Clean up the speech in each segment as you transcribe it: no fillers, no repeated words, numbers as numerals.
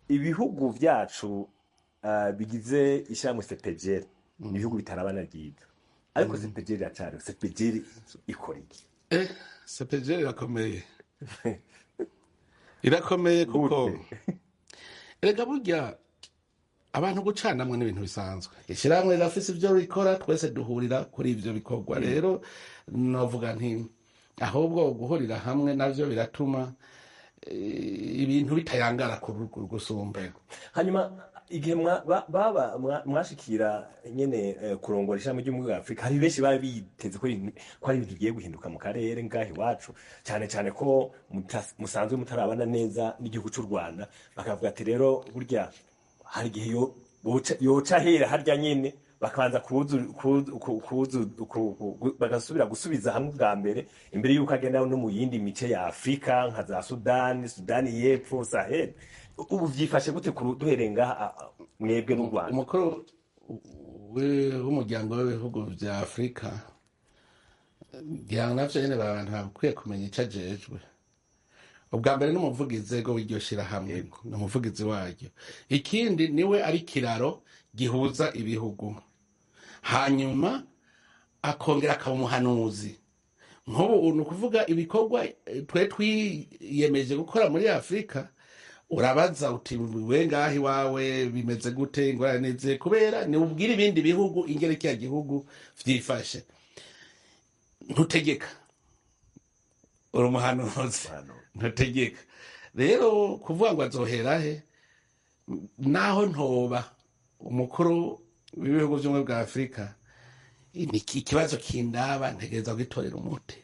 Ibihugu vyacu bigize ishyirahamwe CEPGL ni ibihugu bitarabana ryiza, ariko CEPGL iracariho. CEPGL ikora iki? CEPGL irakomeye, irakomeye kuko Gute? Erega burya abantu gucanamwe n'ibintu bisanzwe. Ishyirahamwe rirafise ivyo rikora, twese duhurira kuri ivyo bikorwa. Rero novuga nti ahubwo guhurira hamwe navyo biratuma ibintu bitayangara gusumba. Hanyuma igihe mwashikira nyene kurongora ishami ry'Ubumwe bwa Afurika, hari benshi bari biteze ko ari ibintu bigiye guhinduka mu karere ngaho iwacu, cyane cyane ko musanzwe mutarabana neza n'igihugu cy'u Rwanda, bakavuga ati rero burya hari igihe yoca hera harya nyene bakabanza kuzu, kuzu, ku- kuzu, ku- ku- bagasubira gusubiza hamwe bwa mbere imbere y'uko agenda no mu yindi mice ya Afurika nka za Sudani, Sudani y'Epfo, Sahel. Ubu vyifashe gute duhereye ngaha mwebwe n'u Rwanda? Umukuru w'umuryango w'ibihugu vya Afurika, ngira ngo navyo nyene abantu bakwiye kumenya ico ajejwe. Ubwa mbere n'umuvugizi ego w'iryo shirahamwe, ni umuvugizi waryo. Ikindi, niwe ari kiraro gihuza ibihugu, hanyuma akongera akaba umuhanuzi. Nk'ubu ni ukuvuga ibikorwa twe twiyemeje gukora muri Afurika, urabaza uti: "We ngaho iwawe bimeze gute? Ingorane nizihe?" Kubera ni ubwira ibindi bihugu ingene kiriya gihugu vyifashe. Ntutegeka, uri umuhanuzi. Umuhanuzi. Ntutegeka. Rero kuvuga ngo azohera he, naho ntoba umukuru w'ibihugu by'Ubumwe bwa Afurika, ni ikibazo kindaba, ntegereza gutorera umuti.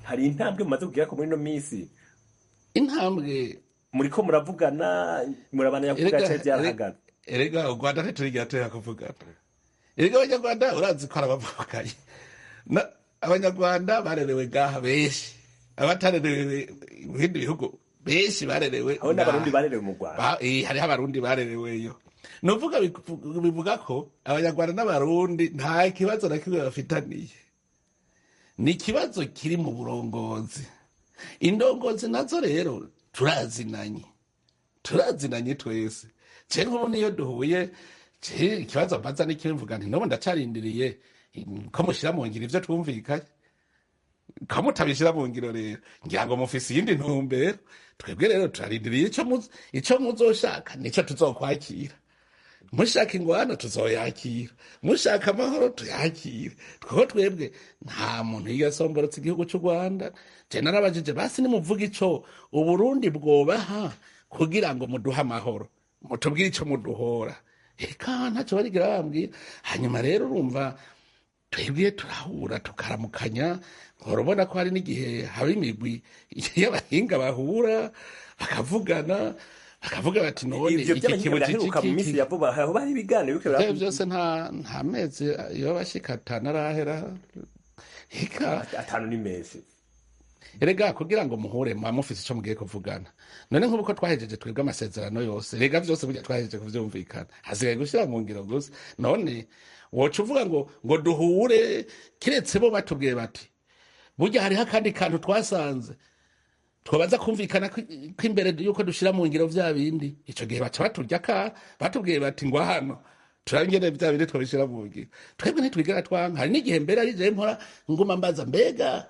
Hari intambwe mumaze kugira ko muri ino minsi? Intambwe? Muriko muravugana, murabandanya kuvuga Erega canke vyarahagaze? Erega u Rwanda ntiturigira tureka kuvugana. Erega Abanyarwanda urazi ko ari abavukanye. Abanyarwanda barerewe ngaha benshi, abatarerewe mu bindi bihugu benshi barerewe Aho n'Abarundi ngaha. barerewe mu Rwanda. Hariho Abarundi barereweyo. Nuvuga bivuga ko Abanyarwanda n'Abarundi nta kibazo na kimwe bafitaniye, ni ikibazo kiri mu burongozi. Indongozi nazo rero turazinanye, turazinanye twese. Je nk'ubu niyo duhuye, je ikibazo mbaza ni mvuga nti n'ubu ndacarindiriye ko mushyira mu ngiro ivyo twumvikanye. Ko mutabishyira mu ngiro rero, ngira ngo mufise iyindi ntumbero. Twebwe rero turarindiriye ico muzoshaka, nico tuzokwakira. Mushaka ingwano tuzoyakira, mushaka amahoro tuyakire. Twebwe nta muntu yigasomborotse igihugu cy'u Rwanda. Je narabajije: "Basi nimuvuga ico Uburundi bwobaha kugira ngo muduhe amahoro, mutubwire ico muduhora." Eka ntacyo barigira bambwira. Hanyuma rero urumva twebwe turahura tukaramukanya. Urabona ko hari n'igihe haba imigwi y'abahinga bahura bakavugana, bakavuga bati: "None Ivyo iki vy'abahinga kibuzi biraheruka mu minsi iki?" ya vuba, aho bari ibiganiro biriko Ivyo byose nta mezi yoba ashika atanu arahera. Eka. Atanu ni menshi. Erega kugira ngo muhure muba mufise ico mugiye kuvugana. None nk'ubu ko twahejeje twebwe amasezerano yose, rega vyose burya twahejeje kuvyumvikana, hasigaye gushira mu ngiro gusa. None woca uvuga ngo duhure? Kiretse bo batubwiye bati: "Burya hariho akandi kantu twasanze twabaza kumvikana ko imbere yuko dushira mu ngiro vya bindi." Ico gihe baca baturya ka batubwiye bati: "Ngo hano turangene vya bindi twabishira mu ngiro." Twebwe ntitwigera twanka. Hari n'igihe mbere ari jewe mpora nguma mbaza: "Mbega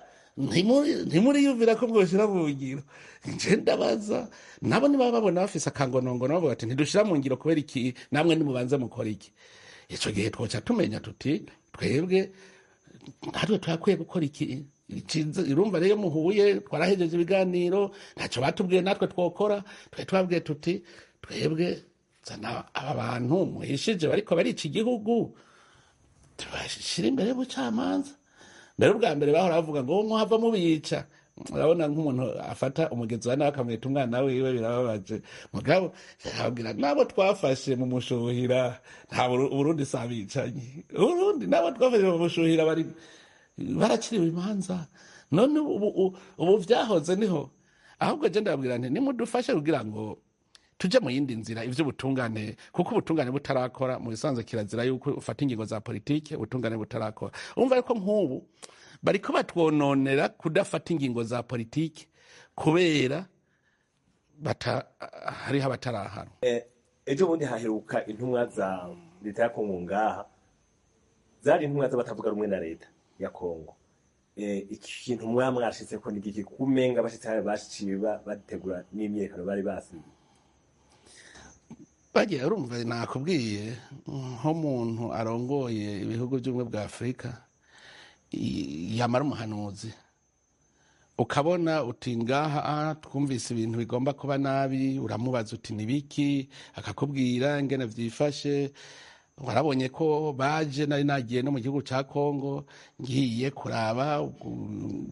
ntimuriyumvira ko mwoshira mu ngiro?" Nje ndabaza, nabo niba babona bafise akangonongono bavuga bati: "Ntidushira mu ngiro kubera iki? Namwe nimubanze mukora iki." Ico gihe twoca tumenya tuti: "Twebwe natwe turakwiye gukora iki." Urumva rero muhuye, twarahejeje ibiganiro, ntacyo batubwiye natwe twokora. Twe twabwiye tuti: "Twebwe zana aba bantu muhishije bariko barica igihugu, tubashire imbere y'ubucamanza." Mbere ubwa mbere bahora bavuga ngo muhava mubica. Urabona nk'umuntu afata umugezi wa nawe akamwita umwana wiwe, birababaje. Mugabo ababwira nabo twafashe mu Mushuhira, nta Uburundi si abicanyi. Uburundi nabo twafashe mu Mushuhira bari baraciriwe imanza. None ubu vyahoze niho. Ahubwo je ndababwira nti: "Nimudufashe kugira ngo tuje mu yindi nzira ivy'ubutungane, kuko ubutungane butarakora, mu bisanzwe kirazira yuko ufata ingingo za politike ubutungane butarakora." Umva ariko nk'ubu bariko batwononera kudafata ingingo za politike kubera bata hariho abatarahanwa. Ejo bundi haheruka intumwa za leta ya Kongo ngaha, zari intumwa z'abatavuga rumwe na leta ya Kongo. Ikintu mwaba mwashitseko ni igiki? Kumenga abashitsi hari bashiye bategura n'imyiyerekano bari basize. Bagiye, urumva nakubwiye, nk'umuntu arongoye ibihugu by'ubumwe bwa Afurika yamara umuhanuzi, ukabona uti ngaha twumvise ibintu bigomba kuba nabi, uramubaza uti nibiki, akakubwira ingene vyifashe. Warabonye ko baje, nari nagiye no mu gihugu ca Kongo, ngiye kuraba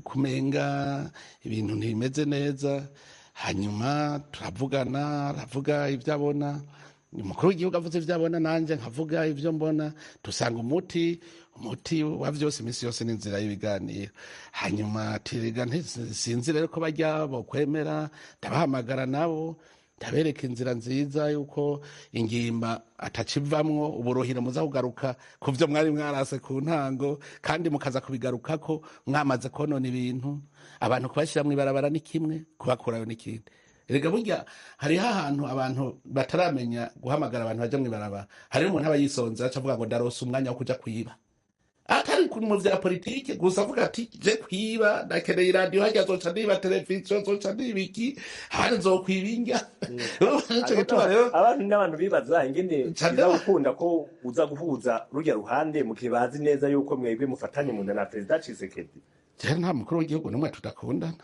kumenga ibintu ntibimeze neza. Hanyuma turavugana, aravuga ibyo abona, umukuru w'igihugu avuze ibyo abona, nanjye nkavuga ibyo mbona, dusanga umuti wa vyose iminsi yose n'inzira y'ibiganiro. Hanyuma tirega sinzi rero ko bajya bokwemera, ndabahamagara nabo, ndabereka inzira nziza yuko ingimba atacivamwo uburuhiro, muza kugaruka ku vyo mwari mwarase ku ntango, kandi mukaza kubigarukako mwamaze konona ibintu. Abantu kubashyira mw'ibarabara ni kimwe, kubakurayo ni ikindi. Erega burya hariho ahantu abantu bataramenya guhamagara abantu baja mw'ibarabara. Hariho umuntu aba yisonze, aca avuga ngo ndarose umwanya wo kuja kwiba, atari mu vya politike gusa, avuga ati je kwiba ndakeneye iradiyo harya, zoca niba televiziyo, zoca niba iki, ahandi nzokwiba indya. Nico gituma rero abantu n'abantu bibaza ingene Ca biza gukunda ko uza guhuza rurya ruhande, mu gihe bazi neza yuko mwebwe mufatanye mu nda na Perezida Tshisekedi. Jewe nta mukuru w'igihugu n'umwe tudakundana.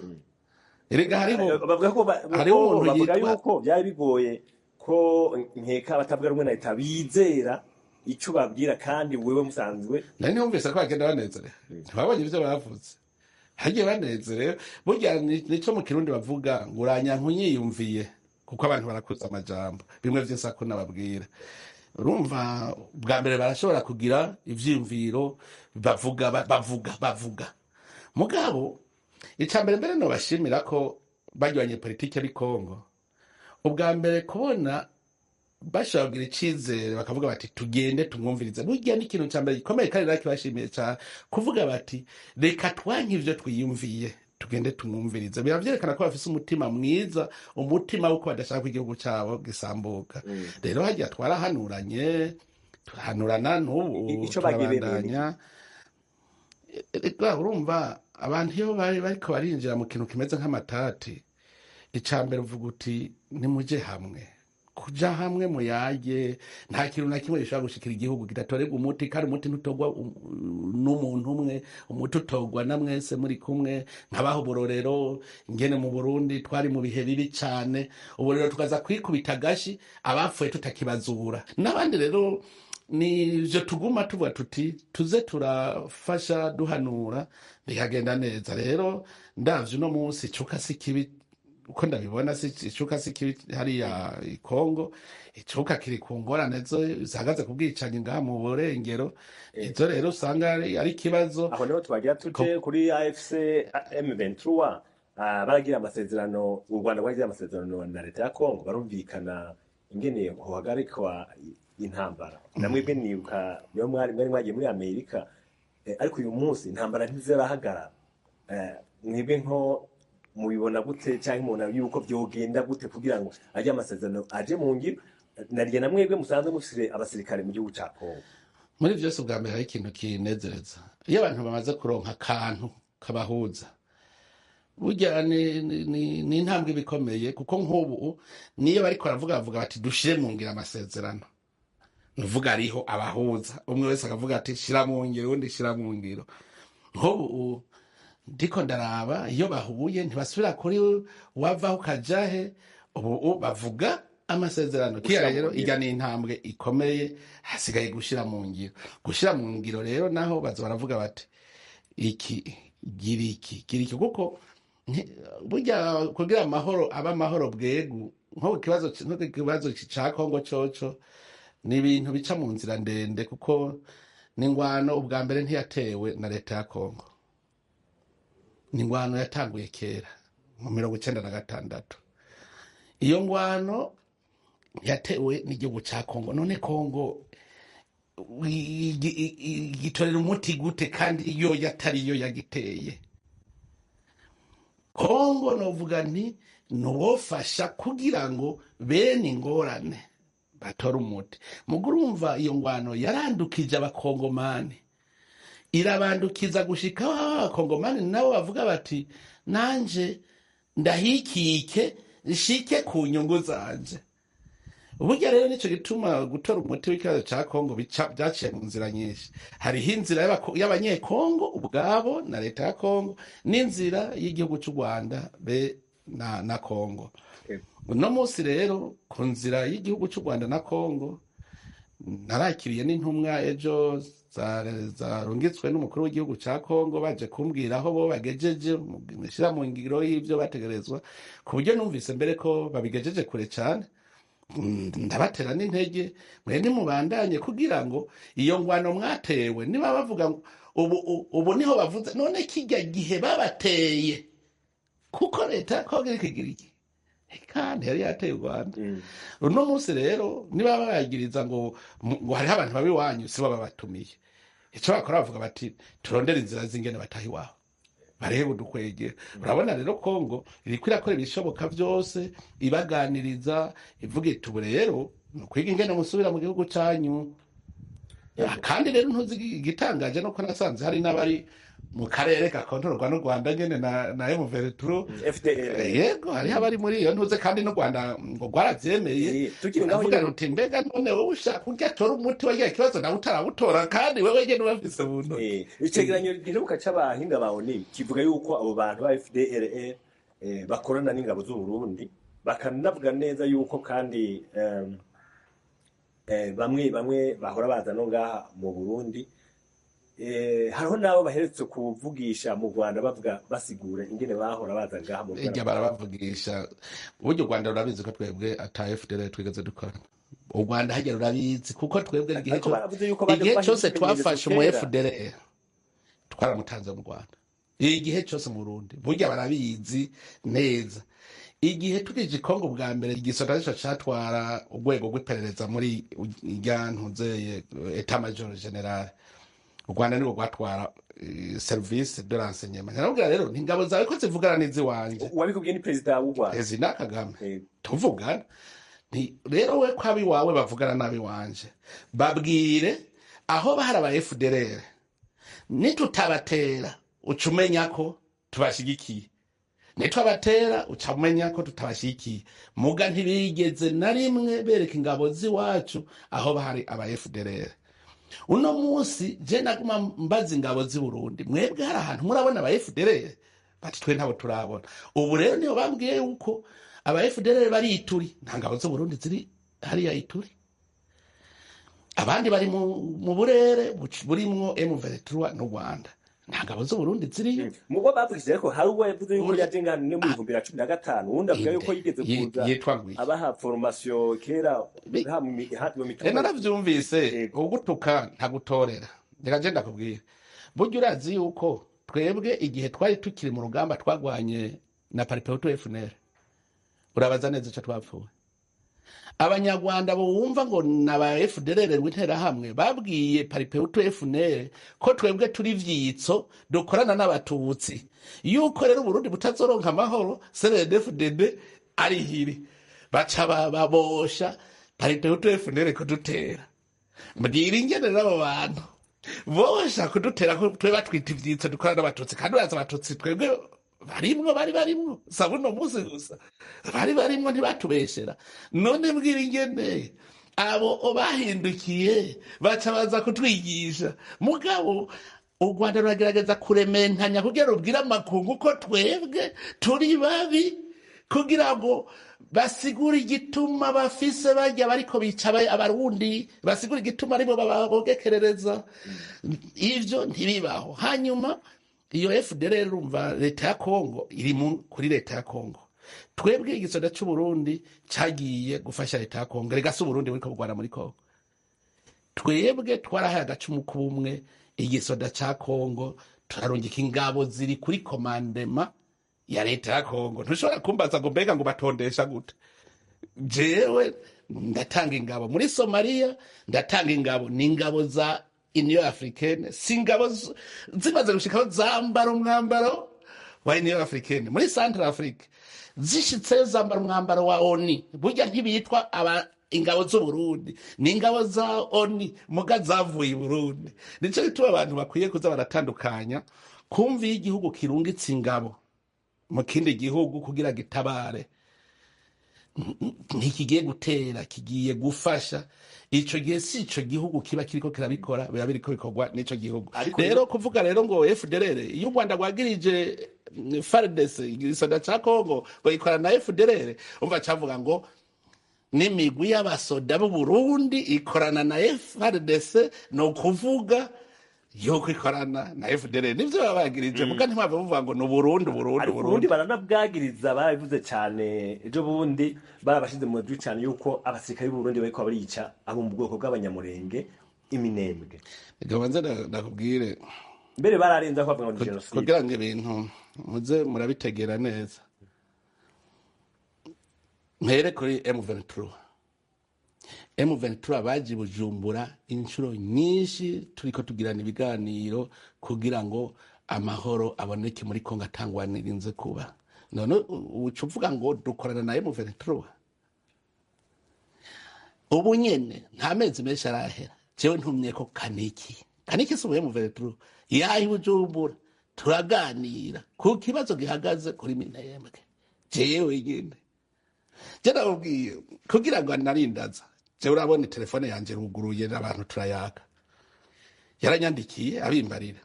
Erega hariho Bavuga ko hariho ko umuntu bavuga yitwa yuko byari bigoye ko nkeka abatavuga rumwe na leta bizera ico babwira, kandi wewe musanzwe. Nari ntumvise ko bagenda banezerewe. Ntibabonye ivyo bavuze, hagiye banezerewe. Burya nico mu Kirundi bavuga ngo uranyanka unyiyumviye, kuko abantu barakuza amajambo bimwe vy'insaku nababwira. Urumva, bwa mbere barashobora kugira ivyiyumviro bavuga, bavuga, mugabo ica mbere mbere nobashimira ko barwanye politike y'i Kongo. Ubwa mbere kubona bashobora kugira icizere bakavuga bati tugende tumwumvirize, burya ni ikintu ca mbere gikomeye, kandi nakibashimiye cane kuvuga bati reka twanke ivyo twiyumviye, tugende tumwumvirize. Biravyerekana ko bafise umutima mwiza, umutima w'uko badashaka ko igihugu cabo gisambuka. Rero harya twarahanuranye, turahanurana n'ubu Ico bagiye bemeye ni iki? Turabandanya. Erega urumva, abantu iyo bari bariko barinjira mu kintu kimeze nk'amatati, ica mbere uvuga uti nimuje hamwe, kuja hamwe muyage. Nta kintu na kimwe gishobora gushikira igihugu kidatorerwa umuti, kandi umuti ntutorwa n'umuntu umwe, umuti utorwa na mwese muri kumwe. Nkabaho uburorero ingene mu Burundi twari mu bihe bibi cane, ubu rero tukaza kwikubita agashi, abapfuye tutakibazura n'abandi. Rero nivyo tuguma tuvuga tuti tuze turafasha duhanura, bikagenda neza. Rero ndavye uno munsi, icuka si kibi uko ndabibona, si icuka si kibi hariya i Kongo. Icuka kiri ku ngorane zo zihagaze ku bwicanyi ngaha mu burengero, izo rero usanga ari ikibazo. Aho niho twagira tuje kuri AFC M23. Baragira amasezerano, u Rwanda rwagira amasezerano na leta ya Kongo, barumvikana ingene hohagarikwa intambara. Namwebwe nibuka niyo mwari mwagiye muri Amerika. Ariko uyu munsi intambara ntizirahagarara. Mwebwe nko mubibona gute, cyangwa mubona yuko vyogenda gute kugira ngo ajye amasezerano aje mu ngiro, naryo na mwebwe musanzwe mufise abasirikare mu gihugu ca Kongo? Muri vyose, ubwa mbere hari ikintu kinezereza iyo abantu bamaze kuronka akantu kabahuza. Burya ni intambwe iba ikomeye, kuko nk'ubu niyo bariko baravuga, bavuga bati dushire mu ngiro amasezerano, nuvuga ariho abahuza, umwe wese akavuga ati shira mu ngiro, uwundi shira mu ngiro. Nk'ubu ndiko ndaraba, iyo bahuye ntibasubira kuri wavaho ukajahe, ubu bavuga amasezerano kiya. Gushira mu Rero ngiro. Irya ni intambwe ikomeye, hasigaye gushira mu ngiro. Gushira mu ngiro rero naho baza baravuga bati iki gira iki, gira iki, kuko burya kugira amahoro aba amahoro bwegu, nko ku kibazo ca Kongo coco ni ibintu bica mu nzira ndende, kuko n'ingwano ubwa mbere ntiyatewe na leta ya Kongo, ni ingwano yatanguye kera mu 96. Iyo ngwano yatewe n'igihugu ca Kongo. None Kongo igitorera umuti gute kandi iyo yatari yo yagiteye? Kongo novuga nti Nuwofasha kugira ngo bene ingorane batore umuti. Mugo urumva iyo ngwano yarandukije Abakongomani, irabandukiza gushika aho Abakongomani nabo bavuga bati: "Nanje ndahikike, nshike ku nyungu zanje." Burya rero nico gituma gutora umuti w'ikibazo ca Kongo byaciye mu nzira nyinshi. Hariho inzira y'Abanyekongo ubwabo na leta ya Kongo, n'inzira y'igihugu c'u Rwanda be na Kongo. Uno munsi rero, ku nzira y'igihugu c'u Rwanda na Kongo, narakiriye n'intumwa ejo zarungitswe n'umukuru w'igihugu ca Kongo, baje kumbwira aho bo bagejeje mu gushyira mu ngiro y'ivyo bategerezwa, ku buryo numvise mbere ko babigejeje kure cane. Ndabatera n'intege: mwe nimubandanye, kugira ngo iyo ngwano mwatewe, niba bavuga ngo ubu niho bavuze, none kijya gihe babateye, kuko leta ya Kongo iriko igira iki kandi yari yateye u Rwanda. Uno munsi rero niba bayagiriza ngo hariho abantu babi iwanyu, sibo babatumiye. Icyo bakora, bavuga bati: "Turondere inzira z'ingene bataha iwabo, barebe udukwegera." Urabona rero, Kongo iriko irakora ibishoboka byose, ibaganiriza, ivuga iti: "Ubu rero ni ukwiga ingene musubira mu gihugu canyu." Kandi rero ntuzi igitangaje nuko nasanze hari n'abari mu karere gakontororwa n'u Rwanda nyene na M23. FDL. Yego, hariho abari muri iyo ntuze, kandi n'u Rwanda ngo rwaravyemeye. Tukiri ngaho Ukavuga nyene, ruti: "Mbega none wowe ushaka urya tora umuti wagira ikibazo nawe utarawutora, kandi wewe nyene ubafise mu ntoki?" Icegeranyo giheruka c'abahinga ba ONU kivuga yuko abo bantu ba FDLR bakorana n'ingabo z'u Burundi, bakanavuga neza yuko kandi bamwe bamwe bahora baza no ngaha mu Burundi. Hariho n'abo baherutse kuvugisha mu Rwanda, bavuga, basigura ingene bahora baza ngaha mu Ijya Rwanda. Barabavugisha uburyo u Rwanda rurabizi ko twebwe ata FDL twigeze dukorana. U Rwanda hajya rurabizi, kuko twebwe igihe Ariko baravuze yuko baje igihe kubaha cyose imyimenyerezo twafashe umu kera. FDL, twaramutanze mu Rwanda. Igihe cyose mu Burundi burya barabizi neza. Igihe tugije i Kongo bwa mbere, igisata nico catwara urwego rw'iperereza muri irya ntuzeye état-major général, u Rwanda nirwo rwatwara service de renseignement. Narabwira rero nti: "Ingabo zawe ko zivugana n'iziwanje?" Uwabikubwiye ni perezida w'u Rwanda? Perezida Kagame. Tuvugana nti: "Rero we ko abiwawe bavugana n'abiwanje, babwire aho bahari aba FDLR, nitutabatera uca umenya ko tubashigikiye, nitwabatera uca umenya ko tutabashigikiye." Muga ntibigeze na rimwe bereka ingabo z'iwacu aho bahari aba FDLR. Uno munsi je naguma mbaza ingabo z'i Burundi: "Mwebwe hari ahantu murabona aba FDLR?" Bati: "Twe ntabo turabona." Ubu rero niyo bambwiye yuko aba FDLR bari Ituri. Nta ngabo z'u Burundi ziri hariya Ituri. Abandi bari mu burere burimwo M23 n'u Rwanda, nta ngabo z'u Burundi ziriyo. Mubo bavugishije ariko, hari uwo yavuze yuko yaje ngana no mu 2015, uwundi avuga yuko Inde yigeze kuza yitwa ngwiki? abaha formation kera ha mu mitumba. Naravyumvise. Yego. Ugutuka ntagutorera. Reka je ndakubwira, burya urazi yuko twebwe igihe twari tukiri mu rugamba twagwanye na Palipehutu FNL, urabaza neza ico twapfuye. Abanyarwanda bumva ngo na ba FDLR w'Interahamwe babwiye Palipehutu FNL ko twebwe turi vyitso, dukorana n'Abatutsi, yuko rero Uburundi butazoronka amahoro CNDD-FDD ari hiri. Baca babosha Palipehutu FNL kudutera. Mbwira ingene rero abo bantu bosha kudutera ko twe batwita ivyitso, dukorana n'Abatutsi, kandi urazi Abatutsi twebwe barimwo, bari barimwo sa buno munsi gusa, bari barimwo, ntibatubeshera. None mbwira ingene abo bahindukiye baca baza kutwigisha. Mugabo u Rwanda ruragerageza kurementanya kugira rubwire amakungu ko twebwe turi babi, kugira ngo basigure igituma bafise barya bariko bica Abarundi, basigure igituma aribo babogekerereza. Ivyo ntibibaho. Hanyuma iyo FDLR, urumva leta ya Kongo iri kuri leta ya Kongo. Twebwe igisoda c'u Burundi cagiye gufasha leta ya Kongo. Rega si Uburundi buriko bugwana muri Kongo. Twebwe twarahaye agacumu k'ubumwe igisoda ca Kongo, turarungika ingabo ziri kuri commandement ya leta ya Kongo. Ntushobora kumbaza ngo mbega ngo batondesha gute. Jewe ndatanga ingabo muri Somalia, ndatanga ingabo, ni ingabo za Union Africaine, si ingabo zimaze gushikaho zambara umwambaro wa Union Africaine. Muri Central Afrique Zishitseyo zambara umwambaro wa ONU. Burya ntibitwa aba ingabo z'Uburundi, ni ingabo za ONU muga zavuye i Burundi. Nico gituma abantu bakwiye kuza baratandukanya kumva iyo igihugu kirungitse ingabo mu kindi gihugu kugira gitabare, ntikigiye gutera, kigiye gufasha. Ico gihe si ico gihugu kiba kiriko kirabikora, biba biriko bikorwa n'ico gihugu. Ariko rero Rero kuvuga rero ngo FDLR, iyo u Rwanda rwagirije FARDC, igisoda ca Congo, ngo ikorana na FDLR, umva cavuga ngo n'imigwi y'abasoda b'u Burundi ikorana na FARDC, ni ukuvuga yuko ikorana na FDLR. Nivyo baba bagirije, muga ntimwava muvuga ngo ni Uburundi, Uburundi, Ariko Uburundi Uburundi. Baranabwagiriza, barabivuze cyane ejo bundi, barabashize mu majwi cyane yuko abasirikare b'Uburundi bariko barica abo mu bwoko bw'Abanyamurenge iminembwe. Reka banze ndakubwire. Mbere bararenza ko bavuga ngo ni jenoside. Kugira ngo ibintu muze murabitegera neza, mpere kuri M23. M23 baje i Bujumbura inshuro nyinshi, turiko tugirana ibiganiro kugira ngo amahoro aboneke muri Kongo atangwanirinze kuba. None uca uvuga ngo dukorana na M23? Ubu nyene nta mezi menshi arahera, jewe ntumye ko Kaniki, Kaniki si umu M23, yaha i Bujumbura turaganira ku kibazo gihagaze kuri Minembwe. Jewe nyene je ndamubwiye kugira ngo narindaza, jewe urabona telefone yanje ruguruye n'abantu turayaka. Yaranyandikiye abimbarira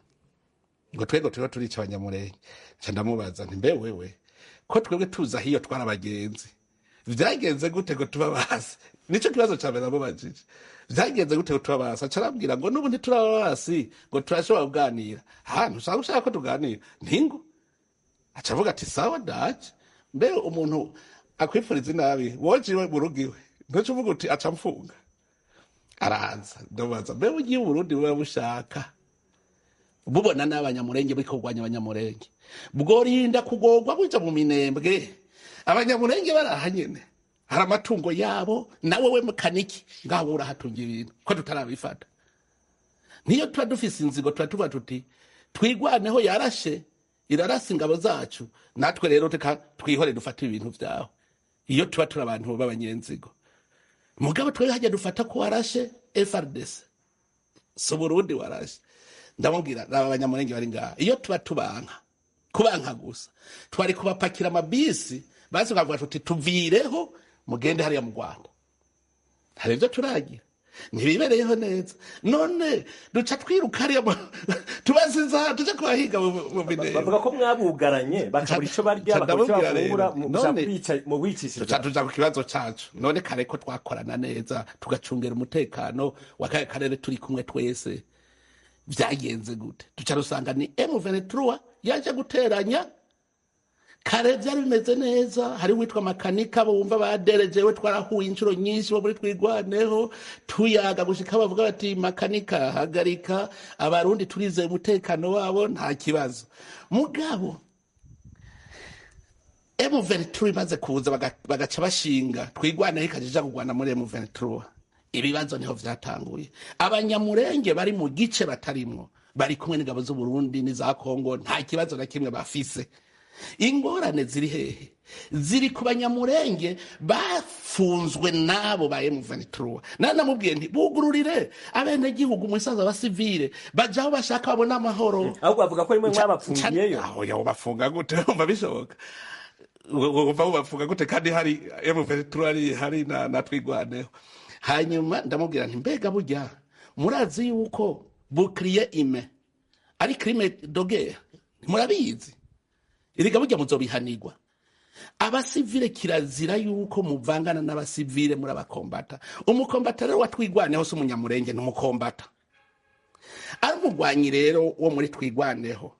ngo twego turiho turica Abanyamurenge. Nca ndamubaza nti: "Mbe wewe, ko twebwe tuza hiyo twari abagenzi, vyagenze gute ngo tuba basi?" Nico kibazo ca mbere namubajije: "Vyagenze gute ngo tuba basi?" Aca arambwira ngo n'ubu ntituraba basi, ngo turashobora kuganira. Hantu ushaka ushaka ko tuganira ntingo. Aca avuga ati: "Sawa, ndaje." Mbe umuntu akwifuriza inabi woje iwe mu rugo iwe, ntuca uvuga uti aca mfunga? Araza, ndamubaza: "Mbe ugiye Uburundi buba bushaka bubona n'Abanyamurenge buriko kurwanya Abanyamurenge, bworinda kugorwa buja mu Minembwe, Abanyamurenge baraha nyene hari amatungo yabo? Nawe we mukaniki ngaho urahatunga ibintu, ko tutarabifata? Niyo tuba dufise inzigo, tuba tuba tuti Twigwaneho yarashe, irarasa ingabo zacu, natwe rero reka twihore dufate ibintu vyawe." Iyo tuba turi abantu b'abanyenzigo, mugabo twebwe hajya dufata ko warashe FARDC, si Uburundi warashe. Ndamubwira: "Raba Abanyamurenge bari ngaha, iyo tuba tubanka, kubanka gusa, twari kubapakira amabisi basi tukavuga tuti tuvireho mugende hariya mu Rwanda, hari ibyo turagira ntibibereyeho neza. None duca twiruka hariya tubaziza tuja kubahiga mu Minembwe." Bavuga ko mwabugaranye, bakabura ico barya, Nca bakabura ico ndamubwira bafungura, rero mu gushaka none kwica mu wicisha tuca inzara. Tuja ku kibazo cacu. None kare ko twakorana neza, tugacungera umutekano wa kaya karere turi kumwe twese, vyagenze gute? Duca rusanga ni M23 yaje guteranya. Kare vyari bimeze neza. Hari witwa Makanika bumva baderejewe, twarahuye inshuro nyinshi bo muri Twigwaneho, tuyaga gushika bavuga bati: "Makanika, hagarika, Abarundi turizeye umutekano wabo, nta kibazo." Mugabo M23 imaze kuza, bagaca bashinga Twigwaneho, ikaja kugwana muri M23, ibibazo niho vyatanguye. Abanyamurenge bari mu gice batarimwo, bari kumwe n'ingabo z'Uburundi n'iza Kongo, nta kibazo na kimwe bafise. Ingorane ziri hehe? Ziri ku Banyamurenge bafunzwe n'abo ba M23. Nanamubwiye nti: "Bugururire abenegihugu musaza, abasivile baja aho bashaka, babone amahoro." Ahubwo bavuga ko rimwe Nca mwabapfungiyeyo. Aho yaho bafunga gute? Umva bishoboka? Wumva bafunga gute kandi hari M23, hari na Twigwaneho? Hanyuma ndamubwira nti: "Mbega burya murazi yuko bouclier humain ari crime de guerre? Murabizi? Erega burya muzobihanirwa. Abasivile kirazira yuko muvangana n'abasivile muri abakombata." Umukombata rero watwigwaneho si Umunyamurenge, ni umukombata, ari umugwanyi rero wo muri Twigwaneho.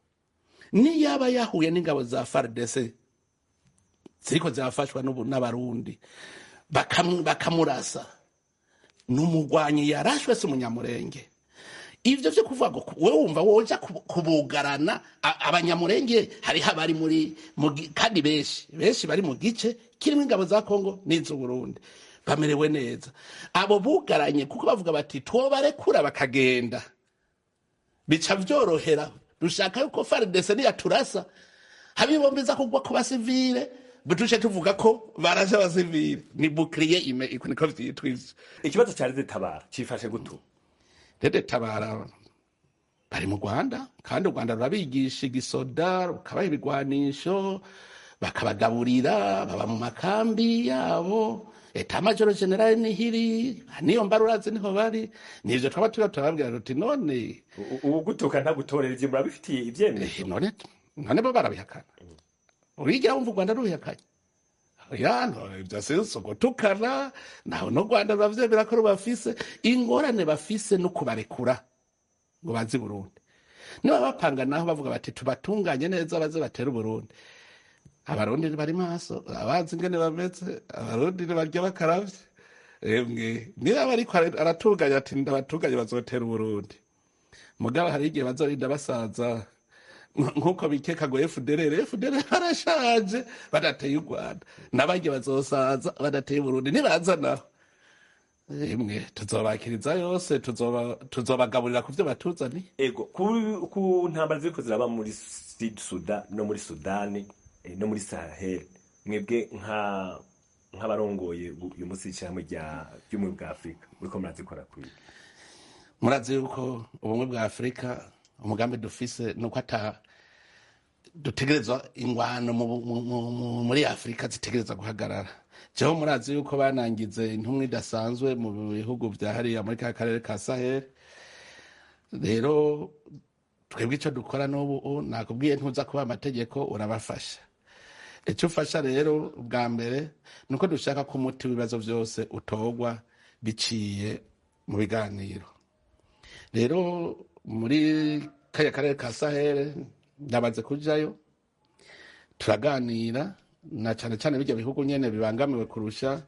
Niyaba yahuye n'ingabo za FARDC ziriko zirafashwa n'Abarundi, bakamurasa, ni umugwanyi yarashwe, si Umunyamurenge. Ivyo vyo kuvuga ngo wewe wumva woja kubugarana Abanyamurenge, hariho abari muri kandi benshi benshi bari mu gice kirimo ingabo za Kongo n'iz'Uburundi, bamerewe neza. Abo bugaranye kuko bavuga bati twobarekura bakagenda, bica vyorohera. Dushaka yuko FARDC niyaturasa habibombiza kugwa ku basivile. Butushe tuvuga ko baraje abasivile, ni bouclier humain, iko niko vyitwa ivyo. Ikibazo ca RED Tabara cifashe gutu? RED Tabara bari mu Rwanda, kandi u Rwanda rurabigisha igisoda, rukabaha ibigwanisho, bakabagaburira, baba mu makambi yabo. État-major général nihiri niyo mbarurazi niho bari. Nivyo twaba turiho turababwira tuti none Ubu gutuka ntagutorera, ivyo murabifitiye ivyemezo? None bo barabihakana. Urigira wumva u Rwanda rubihakanye? Ya, no, ivyo si gutukana naho. No Rwanda ruravyemera ko rubafise. Ingorane bafise no kubarekura ngo baze i Burundi. Niba bapanga naho bavuga bati tubatunganye neza baze batere Uburundi, Abarundi bari maso, abazi ingene bameze. Abarundi barya bakaravye. Emwe, niba bariko aratunganya ati ndabatunganye bazotera Uburundi, mugabo hari igihe bazorinda basaza nk'uko bikeka ngo FDLR barashaje badateye u Rwanda, n'abarya bazosaza badateye Uburundi. Nibaza naho, emwe, tuzobakiriza yose, tuzobagaburira ku vyo batuzaniye. Ego, ku ntambara ziriko ziraba muri Sud Sudan no muri Sudani, no muri Sahel, mwebwe nk'abarongoye uyu munsi w'ishirahamwe ry'Ubumwe bwa Afurika, muriko murazikora kwiga? Murazi yuko Ubumwe bwa Afurika umugambi dufise nuko ata dutegerezwa ingwano muri Afurika zitegerezwa guhagarara. Jeho murazi yuko banangize intumwa idasanzwe mu bihugu vya hariya muri ka karere ka Sahel. Rero twebwe ico dukora n'ubu nakubwiye, ntuza kuba amategeko urabafasha. Icyo ufasha rero bwa mbere ni uko dushaka ko umuti w'ibibazo byose utorwa biciye mu biganiro. Rero muri kariya karere ka Sahel ndabaze kujayo, turaganira na cane cane bijya bihugu nyene bibangamiwe kurusha.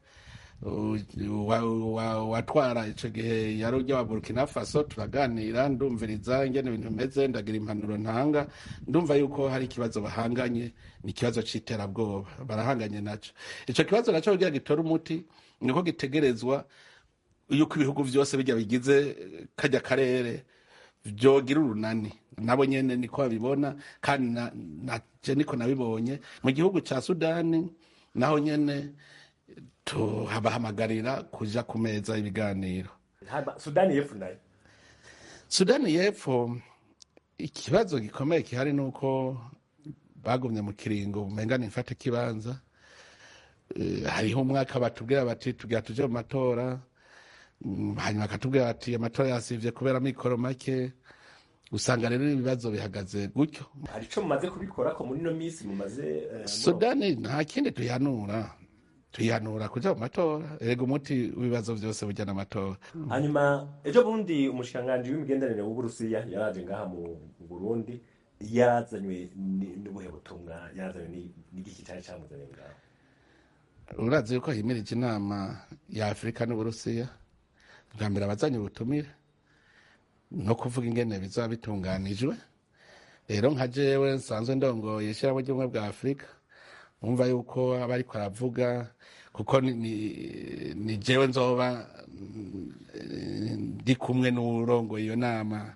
Watwara ico gihe yari ujya wa Burkina Faso, turaganira, ndumviriza ingene ibintu bimeze, ndagira impanuro ntanga. Ndumva yuko hari ikibazo bahanganye, ni ikibazo c'iterabwoba barahanganye naco. Ico kibazo naco kugira gitore umuti niko gitegerezwa yuko ibihugu vyose bijya bigize kajya karere vyogira urunani. Nabo nyene niko babibona, kandi na je niko nabibonye. Mu gihugu ca Sudani naho nyene tuhabahamagarira kuja ku meza y'ibiganiro. Sudani y'Epfo nayo? Sudani y'Epfo ikibazo gikomeye gihari ni uko bagumye mu kiringo umenga ni mfate kibanza. Hariho umwaka batubwira bati tugira tuje mu matora, hanyuma bakatubwira bati amatora yasivye kubera amikoro make. Usanga rero ibibazo bihagaze gutyo. Hari ico mumaze kubikora ko muri ino minsi mumaze Sudani nta kindi tuyihanura, tuyihanura kuja mu matora. Erega umuti w'ibibazo vyose burya n'amatora. Hanyuma ejo bundi umushikiranganji w'imigenderanire w'Uburusiya yaraje ngaha mu Burundi. Yarazanywe n'ubuhe butumwa? Yarazanywe n'igiki cari camuzanye ngaha? Urazi yuko himirije inama ya Afurika n'Uburusiya. Bwa mbere abazanye ubutumire no kuvuga ingene bizaba bitunganijwe. Rero nka jewe nsanzwe ndongoye ishirahamwe ry'Ubumwe bwa Afurika, umva yuko aba ariko aravuga kuko ni jewe nzoba ndi kumwe n'uwurongoye iyo nama,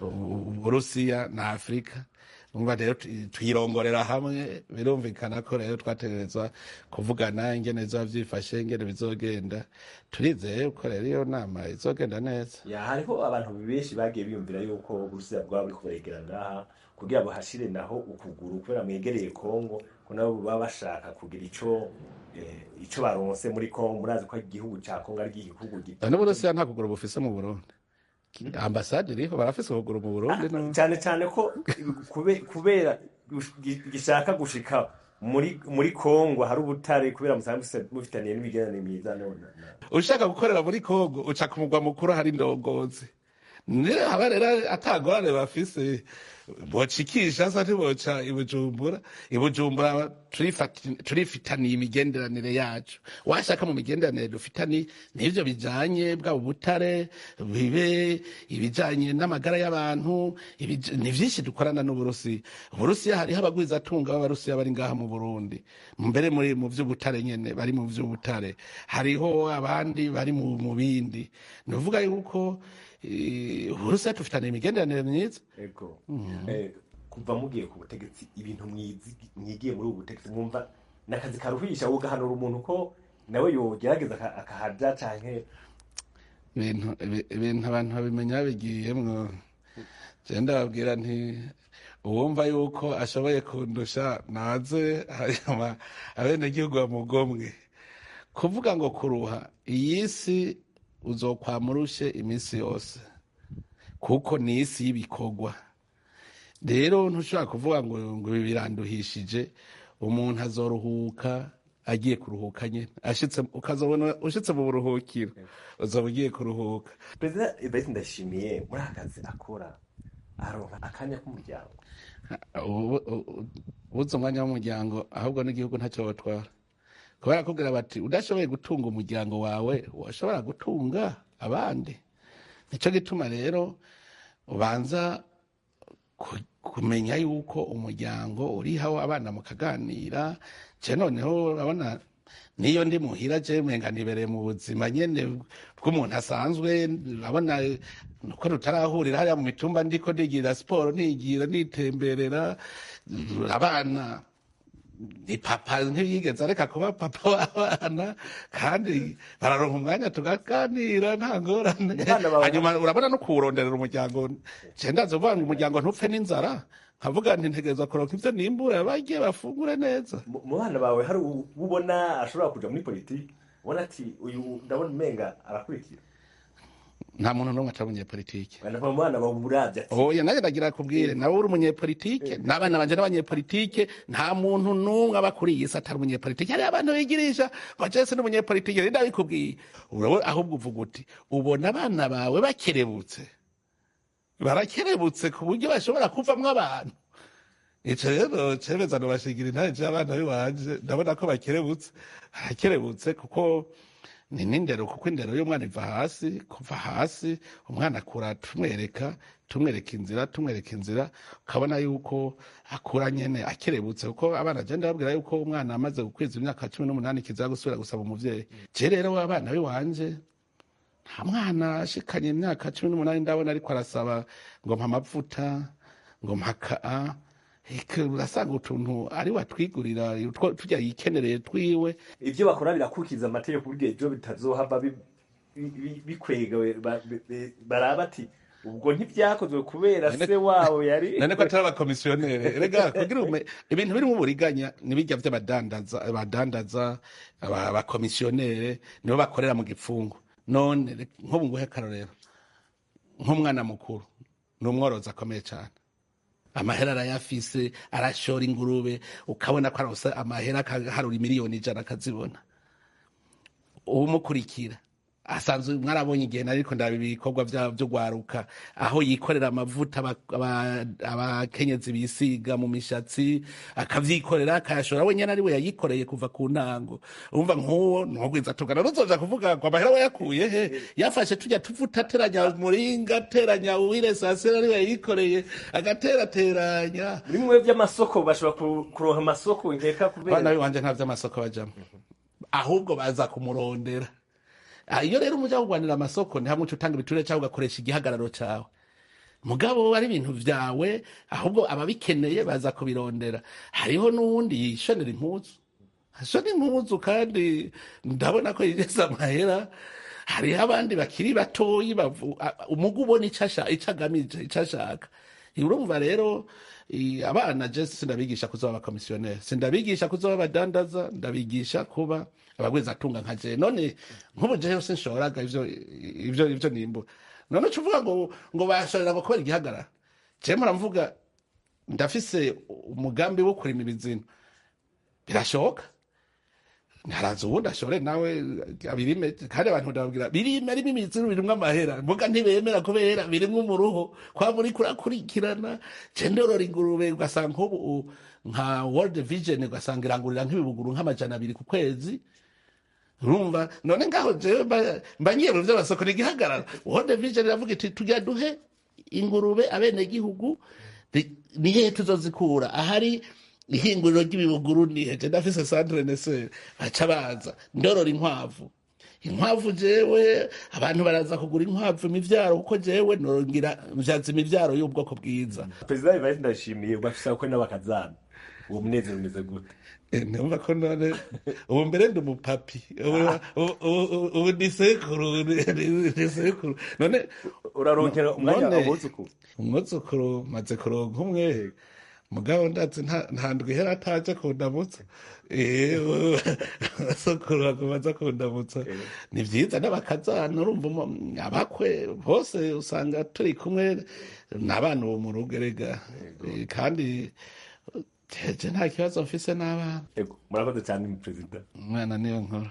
Uburusiya na Afurika. Umva rero tuyirongorera hamwe. Birumvikana ko rero twategerezwa kuvugana ingene bizoba vyifashe, ingene bizogenda. Turizeye ko rero iyo nama izogenda neza. Ya, hariho abantu benshi bagiye biyumvira yuko Uburusiya bwaba buriko buregera ngaha kugira buhashire naho ukuguru, kubera mwegereye Kongo, ko nabo baba bashaka kugira ico baronse muri Kongo. Murazi ko igihugu ca Kongo ari igihugu gito. None Uburusiya nta kuguru bufise mu Burundi? Ambasade iriho, barafise ukuguru mu Burundi no? Cyane cyane ko kubera gishaka gushika muri Kongo hari ubutare, kubera musanzwe mufitaniye n'imigenderanire myiza none. Ushaka gukorera muri Kongo uca ku mugwa mukuru, hari indongozi. Niyo haba rero atagorane bafise, bocikisha sa ntiboca i Bujumbura. I Bujumbura turifitaniye imigenderanire yacu. Washaka mu migenderanire dufitaniye n'ivyo bijanye bwaba ubutare, bibe ibijanye n'amagara y'abantu, ni vyinshi dukorana n'Uburusiya. Uburusiya hariho abagwizatunga b'Abarusiya bari ngaha mu Burundi, mbere muri mu vy'ubutare nyene, bari mu vy'ubutare. Hariho abandi bari mu bindi. Ni ukuvuga yuko Uburusiya dufitaniye imigenderanire myiza. Ego. Kuva mugiye ku butegetsi, ibintu mwigiye muri ubu butegetsi mwumva Ni akazi karuhisha, ugahanura umuntu ko nawe yogerageza akahaja canke? Ibintu abantu babimenya babigiyemwo. Je ndababwira nti uwumva yuko ashoboye kundusha naze, hanyuma abenegihugu bamugomwe. Kuvuga ngo kuruha, iyi si uzokwama urushe iminsi yose, kuko ni isi y'ibikorwa. Rero ntushobora kuvuga ngo ibi biranduhishije. Umuntu azoruhuka agiye kuruhuka nyene, ashitse ukazobona ushitse mu buruhukiro, uzoba ugiye kuruhuka. Perezida Evariste Ndayishimiye, muri aka kazi akora, aronka akanya k'umuryango? Ubuze umwanya w'umuryango, ahubwo n'igihugu ntacyo batwara, kubera kubwira bati udashoboye gutunga umuryango wawe, washobora gutunga abandi? Nico gituma rero ubanza kumenya yuko umuryango uriho, abana mukaganira. Je noneho urabona niyo ndi muhira, je umenga nibereye mu buzima nyene bw'umuntu asanzwe. Urabona nuko tutarahurira hariya mu mitumba, ndiko nigira siporo, nigira nitemberera abana. Ni papa, ntiyigeze areka kuba papa w'abana, kandi bararonka umwanya tugaganira, nta ngorane. Abana bawe? Hanyuma urabona no kuwuronderera umuryango, je ndazi uvuga ngo umuryango ntupfe n'inzara, nkavuga nti ntegerezwa kuronka ivyo nimbura, barye bafungure neza. Mu bana bawe hari ubona ashobora kuja muri politiki, ubona ati uyu ndabona umenga arakurikira? Nta muntu n'umwe atari umunyepolitike. Mu bana bawe uravye ati Oya, nanjye ndagira kubwire, nawe uri umunyepolitike, n'abana banje n'abanyepolitike. Nta muntu n'umwe aba kuri iyi si atari umunyepolitike. Hariho abantu bigirisha ngo jese n'umunyepolitike, rero ndabikubwiye. Ahubwo uvuga uti ubona abana bawe bakerebutse, barakerebutse ku buryo bashobora kuvamwo abantu. Ico rero cemeza nobashingira intare. Je abana biwanje ndabona ko bakerebutse, barakerebutse, kuko ni n'indero, kuko indero y'umwana iva hasi. Kuva hasi umwana akura tumwereka, tumwereka inzira, tumwereka inzira, ukabona yuko akura nyene akerebutse. Kuko abana je ndababwira yuko umwana amaze gukwiza imyaka 18 kiza gusubira gusaba umuvyeyi. Je rero abana biwanje, nta mwana ashikanye imyaka 18 ndabona ariko arasaba ngo mpa amavuta, ngo mpa kaa. Eka, urasanga utuntu ari watwigurira utwo turya yikenereye twiwe. Ivyo bakora birakurikiza amategeko, buryo ejo bitazohava bikwega baraba ati ubwo ntibyakozwe kubera se wabo yari None ko atari abakomisiyoneri? Erega kugira ibintu birimo uburiganya nibijya vy'abadandaza, abadandaza, abakomisiyoneri nibo bakorera mu gipfungu. None nk'ubu nguhe akarorero, nk'umwana mukuru ni umworozi akomeye cane, amahera arayafise, arashora ingurube, ukabona ko aronse amahera, akaharura 100 miliyoni akazibona. Uwumukurikira asanzwe mwarabonye igihe nariko ndaba ibikorwa vyo gwaruka, aho yikorera amavuta abakenyezi bisiga mu mishatsi, akavyikorera, akayashora wenyene, ari we yayikoreye kuva ku ntango. Urumva nk'uwo ntugwiza tugana ruzoja kuvuga ngo amahera wayakuye he? Yafashe tujya tuvuta, ateranya muringa, ateranya uwire sasera, ari we yayikoreye, agaterateranya. Muri mwe by'amasoko bashobora kuronka amasoko nkeka kubera Abana biwanje nta vy'amasoko bajamwo, ahubwo baza kumurondera. Iyo rero umuja kugwanira amasoko, ni hamwe uca utanga ibiturire cyangwa ugakoresha igihagararo cawe. Mugabo ari ibintu vyawe, ahubwo ababikeneye baza kubirondera. Hariho n'uwundi yishonera impuzu, ashona impuzu, kandi ndabona ko yinjiza amahera. Hariho abandi bakiri batoyi umugu ubona ico agamije, ico ashaka. Urumva rero abana je sindabigisha kuzoba abakomisiyoneri, sindabigisha kuzoba abadandaza, ndabigisha kuba abagwizatunga nka je. None nk'ubu jewe sinshoraga ivyo nimbura, none uca uvuga ngo bashorera ngo kubera igihagararo? Je muramvuga ndafise umugambi wo kurima ibizino, birashoboka haraza uwundi ashore nawe abirime. Kandi abantu ndababwira birime, arimo imiziro, birimwo amahera, mbuga ntibemera kubera birimwo umuruho kwa muri kurakurikirana. Je ndorora ingurube, ugasanga nk'ubu nka World Vision, ugasanga irangurira nk'ibibuguru nk'200 ku kwezi. Urumva none ngaho jewe mba ngiye mu vy'amasoko, ni igihagararo. World Vision iravuga iti tujya duhe ingurube abenegihugu, ni hehe tuzozikura? Ahari ihinguriro ry'ibibuguru ni hehe? Ndafise centre nesere, baca baza. Ndorora inkwavu. Inkwavu jewe abantu baraza kugura inkwavu imivyaro, kuko jewe nongira mvyaza imivyaro y'ubwoko bwiza. Perezida Evariste Ndayishimiye, bafise ko n'abakazana. Uwo munezero umeze gute? Numva ko none ubu mbere ndi umupapi, ubu ni sekuru, ni sekuru none. Uraronkera umwanya None- abuzukuru? Umwuzukuru maze kuronka umwe, mugabo ndazi nta ndwi ihera ataje kundamutsa. Sokuru aguma aza kundamutsa, ni vyiza. N'abakazana, urumva, abakwe bose usanga turi kumwe n'abana ubu mu rugo erega. Kandi jeje nta kibazo mfise n'abana. Ego, murakoze cyane, perezida. Umwana niyo nkuru.